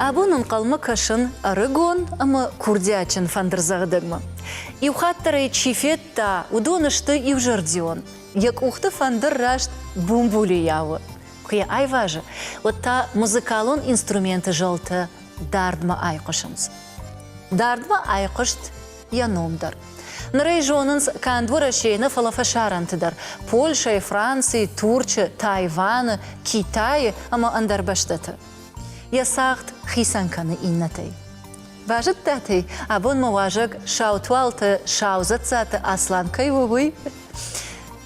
Абон ӕнхъӕлмӕ кӕсын ӕрыгон ӕмӕ курдиатджын фӕндырдзӕгъдӕгмӕ. Иу хатт дӕр ӕй чи федта, уыдон сты иузӕрдион. Йӕ къухты фӕндыр раст бумбулийау у. Куы йӕ айвазы, уӕд та музыкалон инструменты зӕлтӕ дардмӕ айхъуысынц. Дардмӕ айхъуыст йӕ ном дӕр. Ныр ӕй зонынц канд Уӕрӕсейы нӕ, фӕлӕ фӕсарӕнты дӕр – Польшӕйы, Францийы, Турчы, Тайваны, Китайы ӕмӕ ӕндӕр бӕстӕты. Йӕ цагъд хицӕн кӕны иннӕтӕй. Базыдтат ӕй, абон мӕ уазӕг Саутуалты Саудзӕццаты Аслан кӕй у, уый?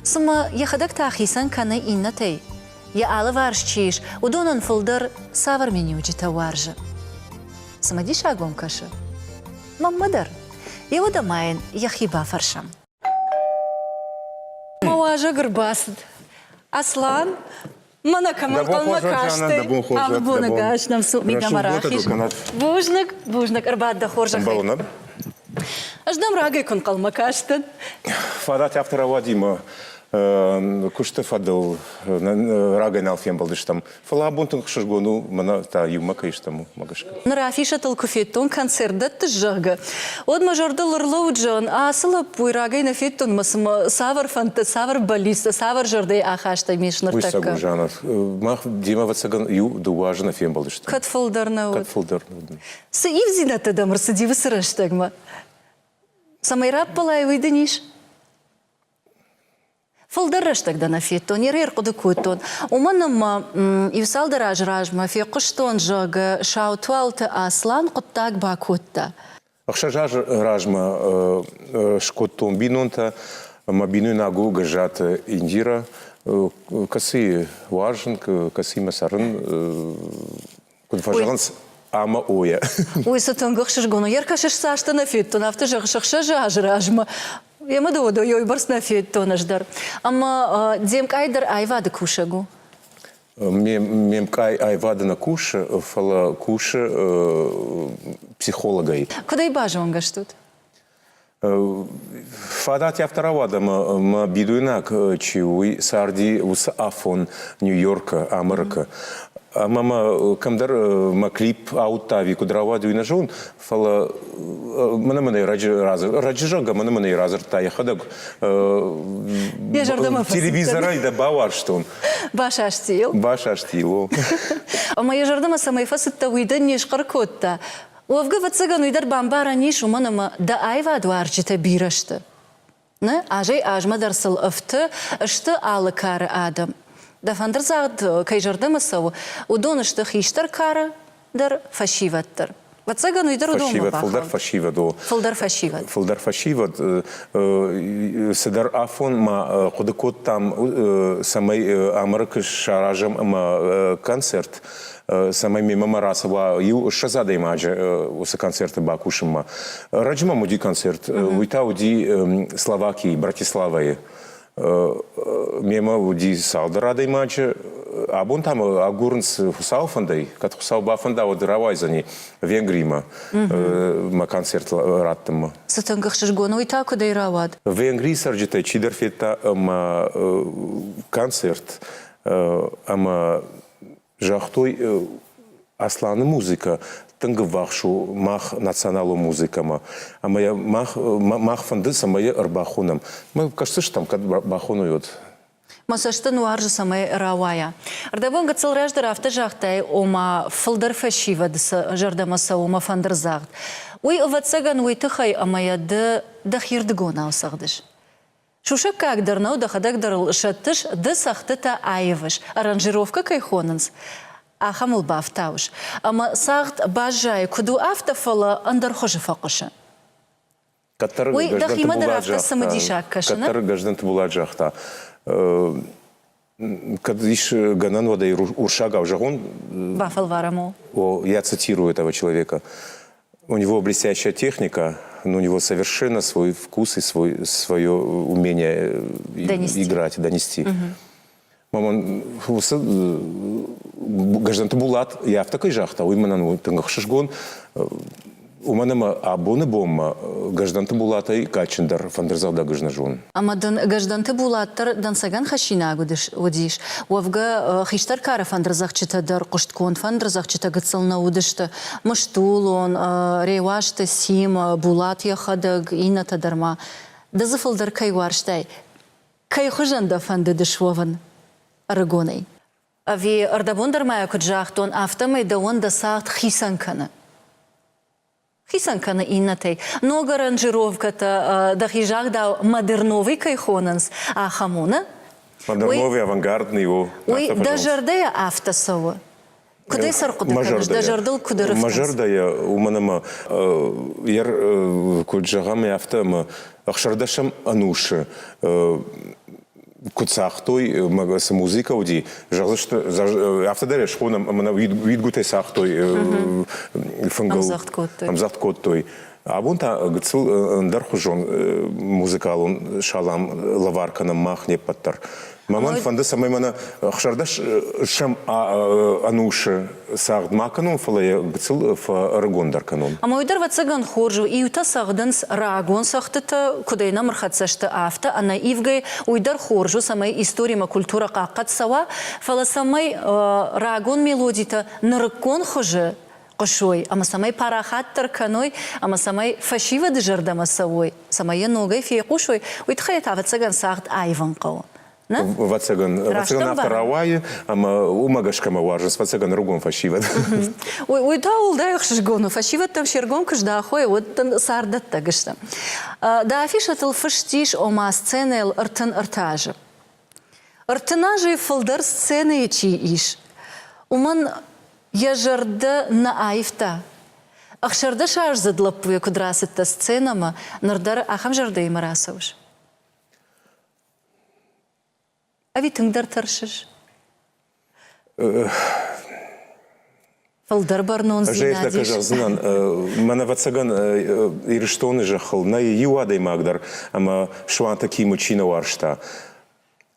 Цымӕ йӕхӕдӕг та хицӕн кӕны иннӕтӕй? Йӕ алыварс чи ис, уыдонӕн фылдӕр цавӕр миниуджытӕ уарзы? Цымыдисаг уӕм кӕсы? Мӕнмӕ дӕр. Йеуӕд ма йын йӕхи бафӕрсӕм. Мӕ уазӕг ӕрбацыд. Аслан, мӕнӕ кӕмӕн хъӕлмӕ кастӕй. Алы боны гас нӕм цу мидӕмӕ рахиз. Бузныг, бузныг, ӕрбад дӕ хорзӕхӕй. Ӕз дӕм рагӕй куы нхъӕлмӕ кастӕн. Фадат афтӕ рауади мӕ куысты фӕдыл рагӕй нал фембӕлдыстӕм. Фӕлӕ абон тынг ӕхсызгон у, мӕнӕ та иумӕ кӕй стӕм, уымӕ гӕсгӕ. Ныр афишӕтыл куы федтон концерт дӕттыс, зӕгъгӕ, уӕд мӕ зӕрдыл ӕрлӕууыд, зӕгъын, ацы лӕппуйы рагӕй нӕ федтон мӕ цымӕ цавӕр фӕндтӕ, цавӕр бӕллицтӕ, цавӕр зӕрдӕйы ахастӕй ме ис ныртӕккӕ. Уый цӕг у, Жанна. Мах демӕ, ӕвӕццӕгӕн, иу дыууӕ азы нӕ фембӕлдыстӕм. Кӕд фылдӕр нӕ уыд. Кӕд фылдӕр нӕ уыд. Цы ивдзинӕдтӕ дӕм ӕрцыди уыцы рӕстӕгмӕ? Цӕмӕй раппӕлай, уый дын ис? Фылдӕр рӕстӕг дӕ нӕ федтон, йе ӕрхъуыды кодтон. Уымӕн ӕмӕ иу цалдӕр азы размӕ фехъуыстон, зӕгъгӕ, Саутуалты Аслан хъуыддаг бакодта. Ӕхсӕз азы размӕ скодтон бинонтӕ. Мӕ бинойнаг у Гӕззаты Индира, кӕцыйы уарзын, кӕцыимӕ цӕрын, куыд фӕзӕгъынц, ӕмӕ ойӕ. Уый цы тынг ӕхсызгон у. Йе ркӕсыс цастӕ нӕ федтон, афтӕ зӕгъыс, ӕхсӕз азы размӕ. Емӕ дӕ уӕдӕ уыйбӕрц нӕ федтон ӕз дӕр. Ӕмӕ де мкъай дӕр аивады кусӕг у? Ме мкъай аивады нӕ кусы, фӕлӕ кусы психологӕй. Куыдӕй базонгӕ стут? Фадат афтӕ рауад, ӕмӕ мӕ бинойнаг чи у, уый царди уыцы афон Нью-Йоркы, Амырыкы. Ӕмӕ мӕ кӕмдӕр мӕ клип ауыдта ӕви куыд рауад, уый нӕ зонын, фӕлӕ мӕнӕ мын ӕй раджы, раджы зӕгъгӕ, мӕнӕ мын ӕй радзырдта йӕхӕдӕг. Йӕ зӕрдӕмӕ Телевизорӕй дӕ бауарзтон. Басасти йыл. Басасти йыл, о. Ӕмӕ йӕ зӕрдӕмӕ цӕмӕй фӕцыдтӕ, уый дын не схъӕр кодта. Уӕвгӕ, ӕвӕццӕгӕн, уый дӕр бамбарӕн ис, уымӕн ӕмӕ дӕ аивадуарзджытӕ бирӕ сты. Нӕ, азӕй-азмӕ дӕр сыл ӕфты сты алы кары адӕм. Дӕ фӕндырдзагъд кӕй зӕрдӕмӕ цӕуы, уыдон сты хистӕр кары дӕр, фӕсивӕд дӕр. Ӕвӕццӕгӕн, уый дӕр уыдонмӕ Фӕсивӕд, фылдӕр фӕсивӕд у. Фылдӕр фӕсивӕд. Фылдӕр фӕсивӕд. Цыдӕр афон ма хъуыды кодтам, цӕмӕй Амырыкы саразӕм ӕмӕ концерт цӕмӕй мемӕ ма рацӕуа иу 20 адӕймаджы уыцы концерты бакусынмӕ. Раджы мӕм уыди концерт, уый та уыди Словакийы, Братиславайы. Мемӕ уыди цалдӕр адӕймаджы. Абон та мӕ агурынц Хуыцауы фӕндӕй, кӕд Хуыцау бафӕнда, уӕд рауайдзӕни Венгримӕ мӕ концерт раттынмӕ. Цы тынг ӕхсызгон, уый та куыдӕй рауад? Венгрийы цӕрджытӕй чидӕр федта ӕмӕ концерт ӕмӕ Загътой, Асланы музыкӕ тынг ӕввахс у мах националон музыкӕмӕ, ӕмӕ йӕ мах, мах фӕнды, цӕмӕй йӕ ӕрбахонӕм. Мы кӕсдзыстӕм, кӕд бахоной, уӕд. Мӕ цӕст ын уарзы, цӕмӕй рауайа. Ӕрдӕбон гыццыл раздӕр афтӕ загътай, ома фылдӕр фӕсивӕд зӕрдӕмӕ цӕуы мӕ фӕндырдзагъд. Уый, ӕвӕццӕгӕн, уый тыххӕй, ӕмӕ йӕ ды дӕхирдыгонау цӕгъдыс. Сусӕггаг дӕр нӕу, дӕхӕдӕг дӕр ыл сӕттыс, ды цӕгъдтытӕ аивыс, аранжировкӕ кӕй хонынц, ахӕмыл бафтауыс. Ӕмӕ цагъд баззайы, куыд у, афтӕ, фӕлӕ ӕндӕр хуызы фӕхъуысы. Кӕддӕр Уый дӕхимӕ дӕр афтӕ цымыдисаг кӕсы, нӕ? Кӕддӕр Гӕздӕнты Булат загъта, кӕд ис гӕнӕн, уӕд ӕй урсагау зӕгъон. Бафӕлварӕм у. О, я цитирую этого человека. У него блестящая техника, но у него совершенно свой вкус и свой, свое умение донести. играть, донести. Угу. Мамон уыцы Гӕздӕнты Булат йӕ афтӕ кӕй загъта, уый мӕнӕн тынг ӕхсызгон. Уымӕн ӕмӕ абоны бонмӕ Гӕздӕнты Булатӕй кадджындӕр фӕндырдзӕгъдӕг ӕз нӕ зонын. Ӕмӕ дын Гӕздӕнты Булат дӕр дӕнцӕгӕн хӕссинаг уыдис. Уӕвгӕ, хистӕр кары фӕндырдзӕгъдджытӕ дӕр хъуыстгонд фӕндырдзӕгъдджытӕ гыццыл нӕ уыдысты. Мыстулон, Реуазты Сим, Булат йӕхӕдӕг, иннӕтӕ дӕр ма. Ды дзы фылдӕр кӕй уарзтай, кӕй хуызӕн дӕ фӕндыд суӕвын ӕрыгонӕй? Ӕви ӕрдӕбон дӕр ма йӕ куыд загътон, афтӕмӕй дӕуӕн дӕ цагъд хицӕн кӕны. Хицӕн кӕны иннӕтӕй. Ног аранжировкӕтӕ дӕхи загъдау модерновый кӕй хонынц, ахӕм у, нӕ? Модерновый авангардный у. Уый дӕ зӕрдӕйӕ афтӕ цӕуы? Куыдӕй сӕрхъуыды кӕныс, дӕ зӕрдыл куыд ӕрыфтынц? Мӕ зӕрдӕйӕ, уымӕн ӕмӕ куыд зӕгъӕм, афтӕ ӕмӕ ӕхсӕрдӕсӕм ӕнусы куыд цагътой, цы музыкӕ уыди, зӕгъдзысты, афтӕ дӕр схонӕм, ӕмӕ нӕ уидгуытӕй цагътой фынгыл. Ӕмдзӕгъд кодтой. Ӕмдзӕгъд кодтой. Абон та гыццыл ӕндӕрхуызон музыкалон салам лӕвар кӕнӕм мах не ппӕт дӕр. Мӕн фӕнды, цӕмӕй мӕнӕ ӕхсӕрдӕсӕм ӕнусы цагъд ма кӕнон, фӕлӕ йӕ гыццыл фӕрыгондӕр кӕнон. Ӕмӕ уый дӕр, ӕвӕццӕгӕн, хорз у. Иутӕ цӕгъдынц рагон цӕгъдтытӕ, куыдӕй нӕм ӕрхӕццӕ сты, афтӕ, ӕнӕивгӕй. Уый дӕр хорз у, цӕмӕй историмӕ культурӕ хъахъхъӕд цӕуа, фӕлӕ цӕмӕй рагон мелодитӕ нырыккон хуызы хъуысой ӕмӕ цӕмӕй парахатдӕр кӕной ӕмӕ цӕмӕй фӕсивӕды зӕрдӕмӕ цӕуой, цӕмӕй йӕ ногӕй фехъусой, уый тыххӕй та, ӕвӕццӕгӕн, цагъд аивын хъӕуы. Нӕ? Ӕвӕццӕгӕн, ӕвӕццӕгӕн афтӕ рауайы, ӕмӕ уымӕ гӕсгӕ мӕ уарзынц, ӕвӕццӕгӕн, ӕрыгон фӕсивӕд. Уый та уӕлдай ӕхсызгон у. Фӕсивӕдтӕм се ргом куы здахой, уӕд дын царддӕттӕг сты. Дӕ афишӕтыл фыст ис, ома сценӕйыл 33 азы. 30 азӕй фылдӕр сценӕйы чи ис, уымӕн йӕ зӕрдӕ нӕ аивта. 16-аздзыд лӕппуйӕ куыд рацыдтӕ сценӕмӕ, ныр дӕр ахӕм зӕрдӕимӕ рацӕуыс? Ӕви тынгдӕр тӕрсыс? Фылдӕр бӕрнондзинад ис. зӕгъдзынӕн, мӕн ӕвӕццӕгӕн Ирыстоны зӕххыл нӕй иу адӕймаг дӕр, ӕмӕ Суанты Кимы чи нӕ уарзта.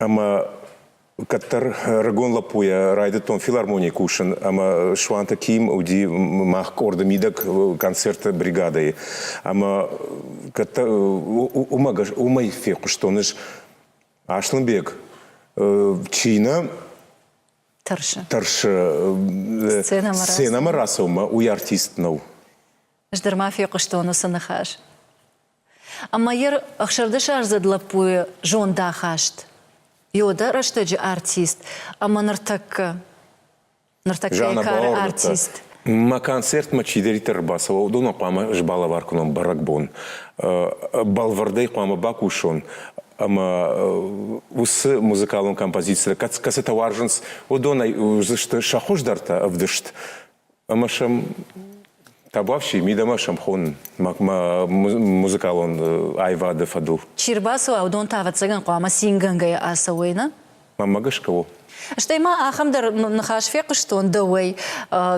Ӕмӕ кӕддӕр ӕрыгон лӕппуйӕ райдыдтон филармонийы кусын, ӕмӕ Суанты Ким уыди мах къорды мидӕг концерты бригадӕйы. Ӕмӕ кӕддӕр уымӕй фехъуыстон ӕз Аслӕнбег, чи нӕ тӕрсы, тӕрсы сценӕмӕ рацӕуынмӕ, уый артист нӕу. Ӕз дӕр ма фехъуыстон уыцы ныхас. Ӕмӕ йӕ ӕхсӕрдӕсаздзыд лӕппуйы зондахаст, йодӕ рӕстӕджы артист ӕмӕ ныртӕккӕ ныртӕккӕйы кары артист. Мӕ концертмӕ чидӕриддӕр ӕрбацӕуа, уыдонӕн хъуамӕ ӕз балӕвар кӕнон бӕрӕгбон. Бӕлвырдӕй хъуамӕ бакусон ӕмӕ уыцы музыкалон композицитӕ, кӕцытӕ уарзынц, уыдонӕй уыдзысты сӕ хуыздӕртӕ ӕвдыст. Ӕмӕ сӕм табуафси, мидӕмӕ сӕм хонын мӕ музыкалон аивады фӕдыл. Чи рбацӕуа, уыдон та, ӕвӕццӕгӕн, хъуамӕ цингӕнгӕйӕ ацӕуой, нӕ? Мӕнмӕ гӕсгӕ у. Стӕй ма ахӕм дӕр ныхас фехъуыстон дӕуӕй.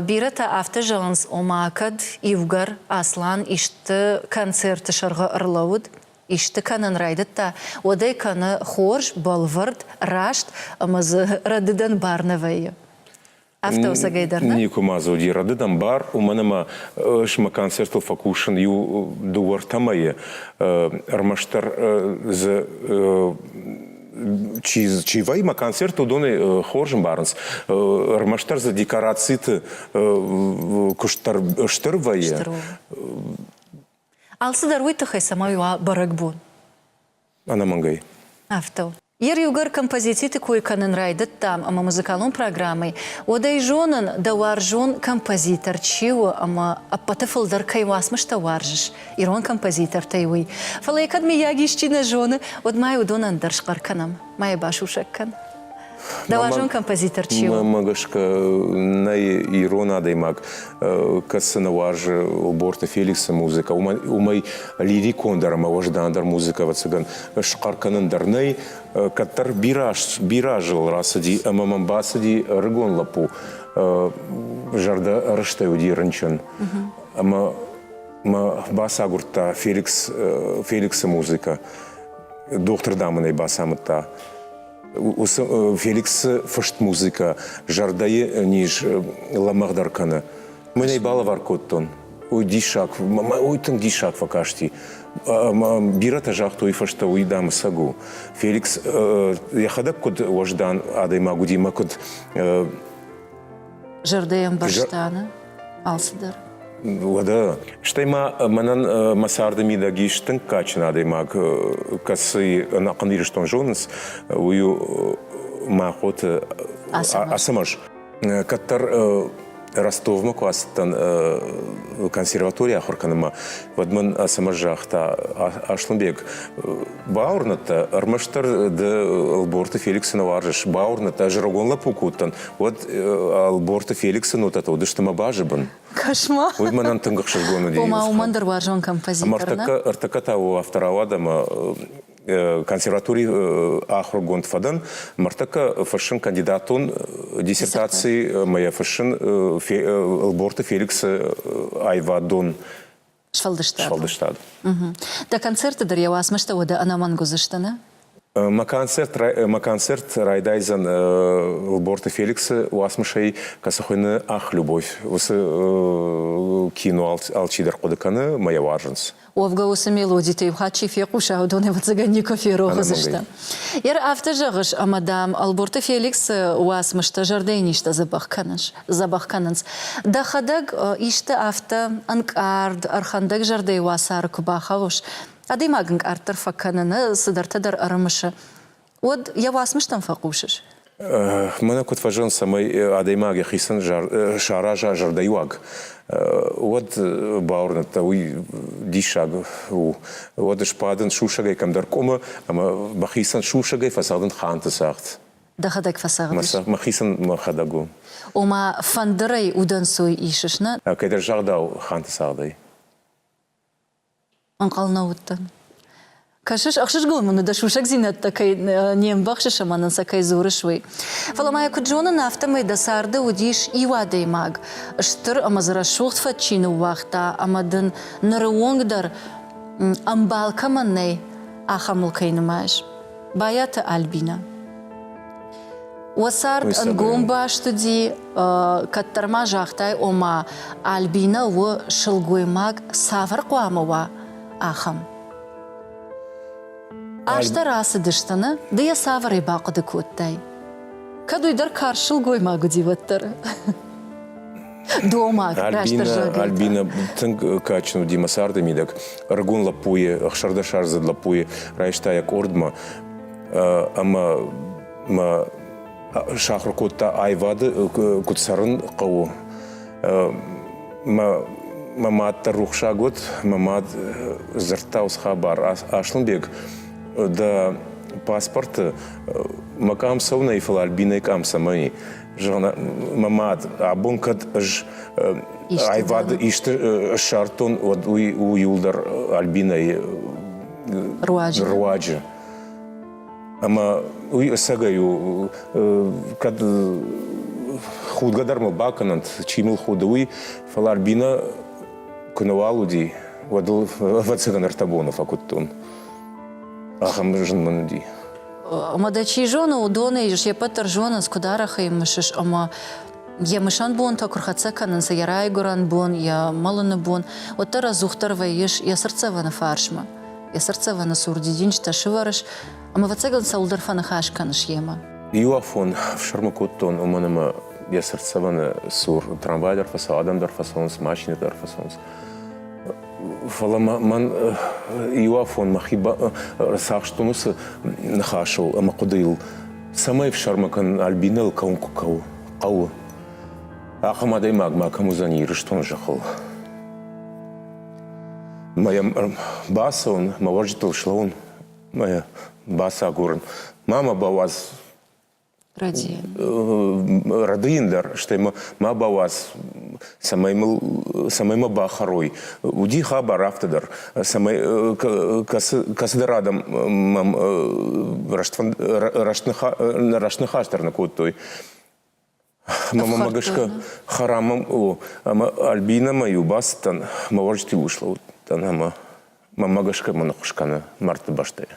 Бирӕтӕ афтӕ зӕгъынц, ома кӕд иугӕр Аслан исты концерты сӕргъы ӕрлӕууыд, исты кӕнын райдыдта, уӕд ӕй кӕны хорз, бӕлвырд, раст ӕмӕ дзы рӕдыдӕн бар нӕ вӕййы. Афтӕ у цӕгӕйдӕр, нӕ? Никуы ма дзы уыди рӕдыдӕн бар, уымӕн ӕмӕ ӕз мӕ концертыл фӕкусын иу дыууӕ-ӕртӕ мӕйы, ӕрмӕстдӕр дзы чи, чи вӕййы мӕ концерт, уыдонӕй хорз ӕмбарынц. Ӕрмӕстдӕр дзы декорациты куыст дӕр стыр вӕййы. Алцыдӕр уый тыххӕй, цӕмӕй уа бӕрӕгбон. Ӕнӕмӕнгӕй. Афтӕ у. Йе иугӕр композициты кой кӕнын райдыдтам ӕмӕ музыкалон программӕйы, уӕд ӕй зонын, дӕ уарзон композитор чи у ӕмӕ ӕппӕты фылдӕр кӕй уацмыстӕ уарзыс, ирон композитортӕй уый. Фӕлӕ йӕ кӕд мыййаг исчи нӕ зоны, уӕд ма йӕ уыдонӕн дӕр схъӕр кӕнӕм, ма йӕ басусӕг кӕн. Дӕ уарзон композитор чи у? Мӕнмӕ гӕсгӕ нӕй ирон адӕймаг, кӕцы нӕ уарзы Ӕлборты Феликсы музыкӕ. Уымӕй лирикондӕр ӕмӕ уӕздандӕр музыкӕ, ӕвӕццӕгӕн, схъӕр кӕнын дӕр нӕй. Кӕддӕр бирӕ азыл рацыди ӕмӕ мӕм бацыди ӕрыгон лӕппу, зӕрдӕ рыстӕй уыди рынчын. Ӕмӕ мӕ бацагуырдта Феликс, Феликсы музыкӕ. Дохтыр дам ын ӕй бацамыдта. Уыцы Феликсы фыст музыкӕ зӕрдӕйы низ лӕмӕгъдӕр кӕны. Мӕн ӕй балӕвар кодтон. Уый диссаг, уый тынг диссаг фӕкасти. Бирӕтӕ загътой фӕстӕ, уый, дам, ӕцӕг у. Феликс йӕхӕдӕг куыд уӕздан адӕймаг уыди мӕ куыд Зӕрдӕ йӕм бӕрста, нӕ? Алцыдӕр. Уӕдӕ, стӕй ма мӕнӕн мӕ царды мидӕг ис тынг кадджын адӕймаг, кӕцыйы ӕнӕхъӕн Ирыстон зонынц, уый у Махъоты Ацӕмӕз. Кӕддӕр Ростовмӕ куы ацыдтӕн консерваторийы ахуыр кӕнынмӕ, уӕд мын Ацӕмӕз загъта, Аслӕнбег, бауырныдта, ӕрмӕстдӕр ды Ӕлборты Феликсы нӕ уарзыс, бауырныдта, ӕз рагон лӕппу куы уыдтӕн, уӕд Ӕлборты Феликсы нотӕтӕ уыдысты мӕ базы бын. Кӕс-ма. Уый мӕнӕн тынг ӕхсызгон уыди. Ома уымӕн дӕр уарзон композитор, нӕ? Ӕртӕккӕ та у афтӕ рауад, ӕмӕ консерваторийы ахуыргонд фӕдӕн. Мӕртӕккӕ фыссын кандидатон диссертаци ӕмӕ йӕ фыссын Ӕлборты Феликсы аивадон сфӕлдыстад. Сфӕлдыстад. Дӕ концерты дӕр йӕ уацмыстӕ уӕдӕ ӕнӕмӕнг уыдзысты, нӕ? Мӕ концерт райдайдзӕн Ӕлборты Феликсы уацмысӕй, кӕцы хуыйны «Ах, любовь». Уыцы кино алчидӕр хъуыды кӕны, мӕ йӕ уарзынц. Уӕвгӕ уыцы мелодитӕ иу хатт чи фехъуса, уыдон ӕвӕццӕгӕн никуы ферох уыдзысты. Ер афтӕ зӕгъыс, ӕмӕ, дам, Ӕлборты Феликсы уацмыстӕ зӕрдӕйы низтӕ дзӕбӕх кӕнынц. Дзӕбӕх кӕнынц. Дӕхӕдӕг исты афтӕ ӕнкъард, ӕрхӕндӕг зӕрдӕйы уацары куы бахауыс, адӕймаг ӕнкъарддӕр фӕкӕны, цыдӕртӕ дӕр ӕрымысы, уӕд йӕ уацмыстӕм фӕхъусыс? Мӕнӕ куыд фӕзӕгъынц, цӕмӕй адӕймаг йӕхицӕн сараза зӕрдӕйуаг, уӕд бауырныдта, уый диссаг у. Уӕд сбадын сусӕгӕй кӕмдӕр къуымы ӕмӕ мӕхицӕн сусӕгӕй фӕцӕгъдын ханты цагъд. Дӕхӕдӕг фӕцӕгъдыс? Мӕхицӕн мӕхӕдӕг у. Ома фӕндырӕй удӕнцой исыс, нӕ? Кӕйдӕр загъдау ханты цагъдӕй. Ӕнхъӕл нӕ уыдтӕн. Кӕсыс, ӕхсызгон мын у дӕ сусӕгдзинӕдтӕ кӕй не мбӕхсыс ӕмӕ нын сӕ кӕй дзурыс, уый. Фӕлӕ ма йӕ куыд зонын, афтӕмӕй дӕ царды уыдис иу адӕймаг, стыр ӕмӕ дзы рӕсугъд фӕд чи ныууагъта ӕмӕ дын ныры онг дӕр ӕмбал кӕмӕн нӕй, ахӕмыл кӕй нымайыс. Байаты Альбинӕ. Уӕ цард ӕнгом баст уыди, кӕддӕр ма загътай, ома Альбинӕ у сылгоймаг, цавӕр хъуамӕ уа, ахӕм. Азтӕ рацыдысты, нӕ? Ды йӕ цавӕрӕй бахъуыды кодтай? Кӕд уый дӕр карз сылгоймаг уыди, уӕддӕр. Домаг, растдӕр зӕгъгӕ. Альбинӕ тынг кадджын уыди мӕ царды мидӕг. Ӕрыгон лӕппуйы, ӕхсӕрдӕсаздзыд лӕппуйы райста йӕ къордмӕ ӕмӕ мӕ сахуыр кодта аивады куыд цӕрын хъӕуы. Мӕ мӕ мад дӕр рухсаг уыд, мӕ мад дзырдта уыцы хабар. Аслӕнбег, дӕ паспорты мӕ къам цӕуынӕй, фӕлӕ Альбинӕйы къам цӕмӕн и? Зӕгъын, мӕ мад, абон кӕд ӕз аивады исты ссардтон, уӕд уый у иуылдӕр Альбинӕйы руаджы. Ӕмӕ уый ӕцӕгӕй у, кӕд худгӕ дӕр мыл бакӕнӕнт, чи мыл худы, уый, фӕлӕ Альбинӕ куы нӕуал уыди, уӕд ыл, ӕвӕццӕгӕн, ӕртӕ боны фӕкуыдтон. Ахӕм зын мын уыди. Ӕмӕ дӕ чи зоны, уыдонӕй се ппӕт дӕр зонынц, куыд арӕх ӕй мысыс ӕмӕ йӕ мысӕн бонтӕ куы рхӕццӕ кӕнынц, йӕ райгуырӕн бон, йӕ мӕлыны бон, уӕддӕр ӕдзухдӕр вӕййыс йӕ цыртдзӕвӕны фарсмӕ. Йӕ цыртдзӕвӕны цур дидинджытӕ сывӕрыс ӕмӕ, ӕвӕццӕгӕн, цӕуылдӕр фӕныхас кӕныс йемӕ. Иу афон ӕфсӕрмы кодтон, уымӕн ӕмӕ йӕ цыртдзӕвӕны цур трамвай дӕр фӕцӕуы, адӕм дӕр фӕцӕуынц, машинӕ дӕр фӕцӕуынц. Фӕлӕ мӕн иу афон мӕхи ӕрцахстон уыцы ныхасыл ӕмӕ хъуыдыйыл, цӕмӕй ӕфсӕрмы кӕнын Альбинӕйыл кӕуын куы хъӕуы. Ахӕм адӕймаг ма кӕм уыдзӕни Ирыстоны зӕххыл? Мӕ йӕм бацӕуын, мӕ уӕрджытыл слӕууын, мӕ йӕ бацагурын. Ма мӕ бауадз Рӕдийын дӕр, стӕй мӕ ма бауадз, цӕмӕй мыл, цӕмӕй мӕ бахӕрой. Уыди хабар афтӕ дӕр, цӕмӕй кӕцыдӕр адӕм мӕм раст ныхас дӕр нӕ кодтой. Мӕ гӕсгӕ хӕрам о, ӕмӕ Альбинӕмӕ-иу бацыдтӕн, мӕ уӕрджытыл слӕууыдтӕн ӕмӕ мӕ гӕсгӕ мӕ ныххуыс кӕны мӕрдты бӕстӕйы.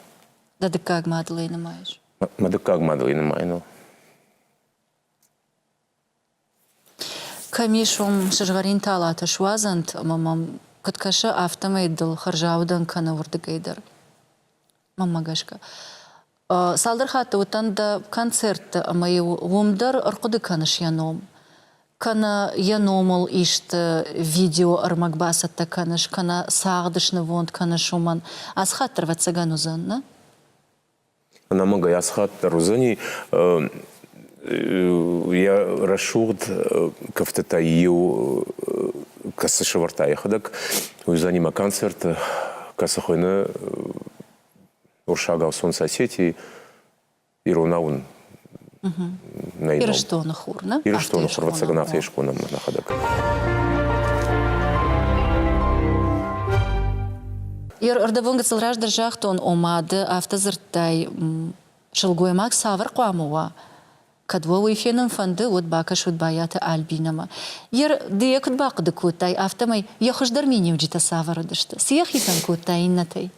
Дӕ дыккаг мадыл ӕй нымайыс? Мӕ дыккаг мадыл ӕй нымайын. кӕм ис, уым сызгъӕрин талатӕ суадзӕнт, ӕмӕ мӕм куыд кӕсы, афтӕмӕй дыл хӕрзаудӕн кӕны уырдыгӕй дӕр. Мӕнмӕ гӕсгӕ. Цалдӕр хатты уыдтӕн дӕ концертты ӕмӕ-иу уым дӕр ӕрхъуыды кӕныс йӕ ном. Кӕнӕ йӕ номыл исты видеоӕрмӕг бацӕттӕ кӕныс, кӕнӕ цагъд снывонд кӕныс уымӕн. Ацы хатт дӕр, ӕвӕццӕгӕн, уыдзӕн, нӕ? Ӕнӕмӕнгӕй ацы хатт дӕр уыдзӕни. Йӕ рӕсугъд кӕфтытӕй иу кӕцы сӕвӕрдта йӕхӕдӕг, уыдзӕни мӕ концерты, кӕцы хуыйны уырыссагау «Солнце Осетии», иронау ын нӕй ном. Ирыстоны хур, нӕ? Ирыстоны хур, ӕвӕццӕгӕн, афтӕ схонӕм нӕхӕдӕг. Ӕрдӕбон гыццыл раздӕр загътон, ома ды афтӕ дзырдтай, сылгоймаг цавӕр хъуамӕ уа? Кӕд уӕ уый фенын фӕнды, уӕд бакӕсут Байаты Альбинӕмӕ. Ер, ды йӕ куыд бахъуыды кодтай, афтӕмӕй йӕ хуыздӕр миниуджытӕ цавӕр уыдысты? Цы йӕ хицӕн кодта иннӕтӕй?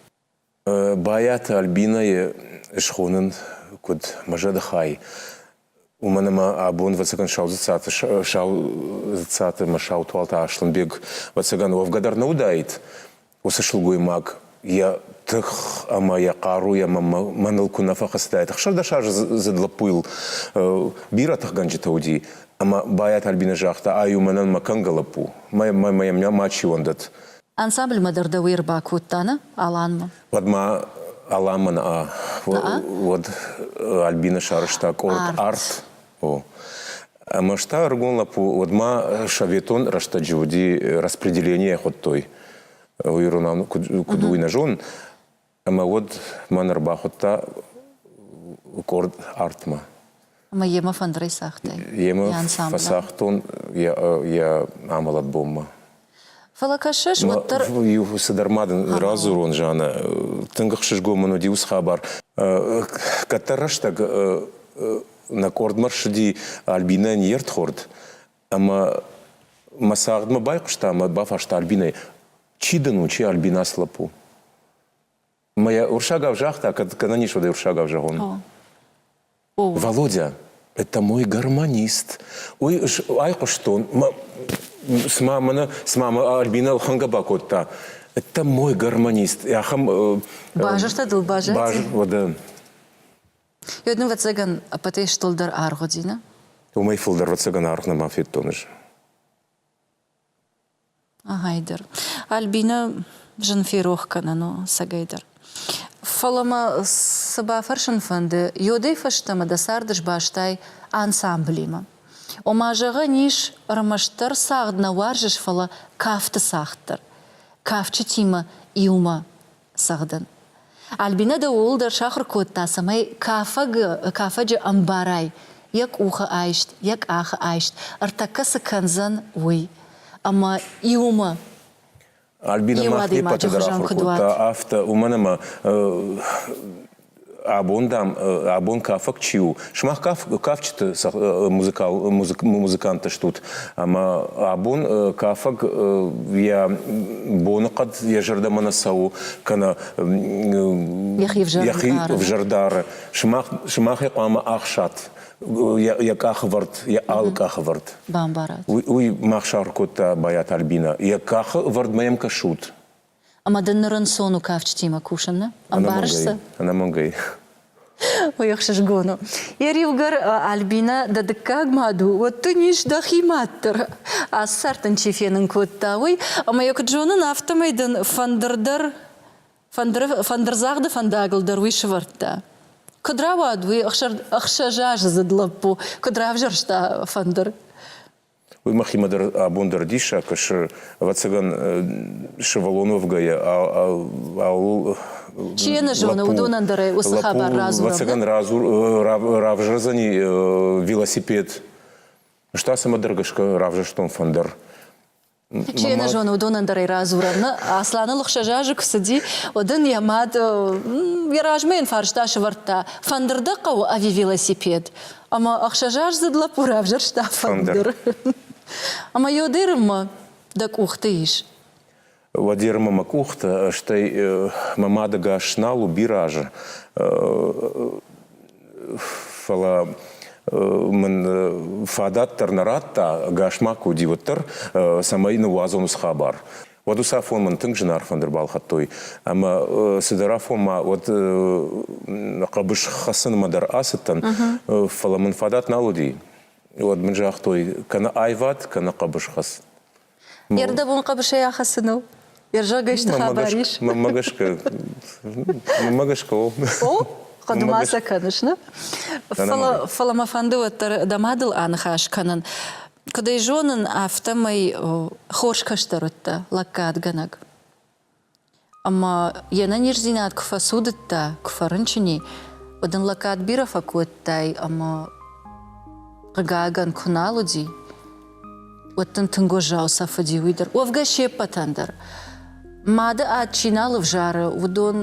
Байаты Альбинӕйы схонын куыд мӕ зӕды хай, уымӕн ӕмӕ абон, ӕвӕццӕгӕн, Саудзыцаты Саудзыцаты ӕмӕ Саутуалты Аслӕнбег, ӕвӕццӕгӕн, уӕвгӕ дӕр нӕ уыдаид, уыцы сылгоймаг йӕ тых ӕмӕ йӕ хъаруйӕ мӕныл куы нӕ фӕхӕцыдаид. 16 аздзыд лӕппуйыл бирӕ тыхгӕнджытӕ уыди, ӕмӕ Байаты Альбинӕ загъта, ай у мӕнӕн мӕ кӕнгӕ лӕппу, мӕ йӕм мачи уӕндӕд. Ансамбльмӕ дӕр дӕ уый ӕрбакодта, нӕ? Аланмӕ. Уӕд ма Аланмӕ нӕ, уӕд Альбина сарӕзта къорд «Арт». О. Ӕмӕ та ӕрыгон лӕппу, уӕд ма советон рӕстӕджы уыди распределение хуыдтой. Иронау куыд уый нӕ зонын. Ӕмӕ уӕд мӕн ӕрбахуыдта къорд артмӕ. Ӕмӕ йемӕ фӕндырӕй цагътай? Йемӕ фӕцагътон йӕ амӕлӕт бонмӕ. Фӕлӕ кӕсыс, уӕддӕр... Иу цыдӕр ма дын радзурон, Жанна. Тынг ӕхсызгон мын уыди уыцы хабар. Кӕддӕр рӕстӕг нӕ къордмӕ рцыди Альбинӕйӕн йе рдхорд, ӕмӕ мӕ цагъдмӕ байхъуыста ӕмӕ бафарста Альбинӕйы, чи дын у, чи Альбина ацы лӕппу? Мӕ йӕ уырыссагау загъта, кӕд гӕнӕн ис, уӕд ӕй уырыссагау зӕгъон. Володя, это мой гармонист. Уый айхъуыстон, цыма мӕнӕ, цыма мӕ Альбина ӕлхӕнгӕ бакодта. Это мой гармонист. Ахӕм Базыртӕ дыл базади? Уӕдӕ. Йод, ӕвӕццӕгӕн, ӕппӕтӕй стылдӕр аргъ уыди, нӕ? Уымӕй фылдӕр, ӕвӕццӕгӕн, аргъ нӕма федтон ӕз. Ӕгайдӕр. Альбинӕ зын ферох кӕнӕн у цӕгӕйдӕр. Фӕлӕ мӕ цы бафӕрсын фӕнды, йодӕй фӕстӕмӕ дӕ цард сбастай ансамблимӕ. Ома, зӕгъӕн ис, ӕрмӕстдӕр цагъд нӕ уарзыс, фӕлӕ кафты цагъд дӕр. Кафджытимӕ иумӕ цӕгъдын. Альбинӕ дӕ ууыл дӕр сахуыр кодта, цӕмӕй кафӕг, кафӕджы ӕмбарай йӕ къухы айст, йӕ къахы айст, ӕртӕккӕ цы кӕндзӕн, уый. Ӕмӕ иумӕ Альбинӕ иу мах не адӕймаджы ппӕты дӕр хуызӕн ахуыр куыд кодта уат. афтӕ, уымӕн ӕмӕ абон, дам, абон кафӕг чи у, сымах кафджыты музыкал, музыканттӕ стут, ӕмӕ абон кафӕг йӕ боныхъӕд йӕ зӕрдӕмӕ нӕ цӕуы, кӕнӕ йӕхи ӕвзӕр дары. Сымах ӕй хъуамӕ ӕхсат йӕ къахывӕрд, йӕ алы къахывӕрд. Бамбарат. Уый мах сахуыр кодта Байаты Альбинӕ. Йӕ къахывӕрдмӕ йӕм кӕсут. Ӕмӕ дын ныр ӕнцон у кафджытимӕ кусын, нӕ? Ӕмбарыс сӕ? Ӕнӕмӕнгӕй. Уый ӕхсызгон у. Йӕ риугӕр Альбинӕ дӕ дыккаг мад у, уӕд дын ис дӕхи мад дӕр. Ацы цард дын чи фенын кодта, уый. Ӕмӕ йӕ куыд зонын, афтӕмӕй дын фӕндыр дӕр, фӕндырдзагъды фӕндагыл дӕр уый сывӕрдта. Куыд рауад уый ӕхсӕзаздзыд лӕппу, куыд равзӕрста фӕндыр? Уый мӕхимӕ дӕр абон дӕр диссаг кӕсы. Ӕвӕццӕгӕн, сывӕллон уӕвгӕйӕ ауыл Чи йӕ нӕ зоны, уыдонӕн дӕр ӕй уыцы хабар радзурӕм. Ӕвӕццӕгӕн, равзӕрдзӕни велосипед. Ӕз та цӕмӕдӕр гӕсгӕ равзӕрстон фӕндыр. Чи йӕ нӕ зоны, уыдонӕн дӕр ӕй радзурӕм. Асланыл 6 азы куы цыди, уӕд ын йӕ мад йӕ размӕ йын фарста сӕвӕрдта, фӕндыр дӕ хъӕуы ӕви велосипед? Ӕмӕ ӕхсӕзаздзыд лӕппу равзӕрста фӕндыр. Ӕмӕ Йодермӕ дӕ къухты ис. Уӕдермӕ мӕ къухты, стӕй мӕ мады гӕс нал у бирӕ азы. Фӕлӕ мын фадат дӕр нӕ радта, ӕгас ма куы уыди, уӕддӕр, цӕмӕй ныууадзон уыцы хабар. Уӕд уыцы афон мын тынг зынаргъ фӕндыр балхӕдтой. Ӕмӕ цыдӕр афон ма уӕд хъӕбыс хӕцынмӕ дӕр ацыдтӕн, фӕлӕ мын фадат нал уыди. Уӕд мын загътой, кӕнӕ аивад, кӕнӕ хъӕбысхӕц. Йе рдӕбон хъӕбысӕй ахӕцыныл? Йе рзӕгӕй исты хабар ис? Мӕнмӕ гӕсгӕ, мӕнмӕ гӕсгӕ о. О, хъуыды ма сӕ кӕныс, нӕ? Фӕлӕ, фӕлӕ мӕ фӕнды уӕддӕр дӕ мадыл аныхас кӕнын. Куыд ӕй зонын, афтӕмӕй хорз кӕстӕр уыдтӕ, лӕггадгӕнӕг. Ӕмӕ йе нӕниздзинад куы фӕцудыдта, куы фӕрынчын и, уӕд ын лӕггад бирӕ фӕкодтай ӕмӕ, хъыгагӕн, куы нал уыди, уӕд дын тынг уӕззау цӕф уыди уый дӕр. Уӕвгӕ се ппӕтӕн дӕр. Мады ад чи нал ӕвзары, уыдон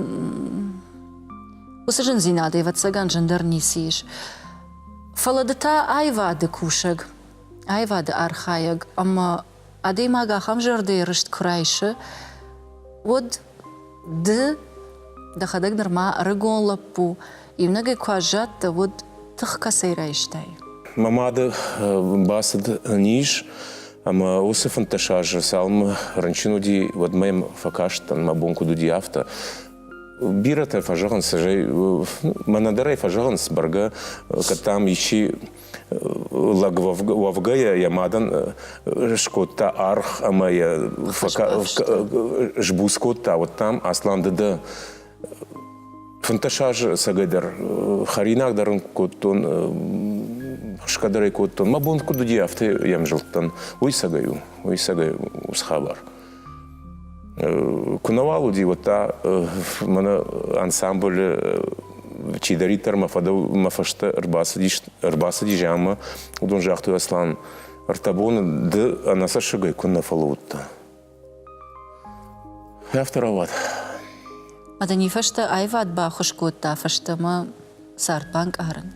уыцы зындзинадӕй, ӕвӕццӕгӕн, зындӕр ницы ис. Фӕлӕ ды та аивады кусӕг, аивады архайӕг ӕмӕ адӕймаг ахӕм зӕрдӕйы рыст куы райсы, уӕд ды дӕхӕдӕг нырма ӕрыгон лӕппу, иунӕгӕй куы аззадтӕ, уӕд тых кӕцӕй райстай? Мӕ мады бацыд низ, ӕмӕ уыцы 15 азы цалынмӕ рынчын уыди, уӕдмӕ йӕм фӕкастӕн, мӕ бон куыд уыди, афтӕ. Бирӕтӕ фӕзӕгъынц, мӕнӕ дӕр ӕй фӕзӕгъынц, бӕргӕ, кӕд дам исчи лӕг уӕвгӕйӕ йӕ мадӕн скодта аргъ ӕмӕ йӕ сбуц кодта, уӕд там Аслан ды дӕ 15 азы ӕцӕгӕйдӕр хӕринаг дӕр ын кодтон, хсгӕ дӕр ӕй кодтон. Мӕ бон куыд уыди, афтӕ йӕм зылдтӕн. Уый цӕгӕй у, уый цӕгӕй у хабар. Куы нӕуал уыди, уӕд та мӕнӕ ансамблы чидӕриддӕр мӕ фӕдыл мӕ фӕстӕ ӕрбацыдис, ӕрбацыди зианмӕ, уыдон загътой, Аслан, ӕртӕ боны ды ӕнӕцӕссыгӕй куыннӕ фӕлӕууыдтӕ. Афтӕ рауад. Адӕни фӕстӕ аивад баххуыс кодта фӕстӕмӕ цард банкъарын.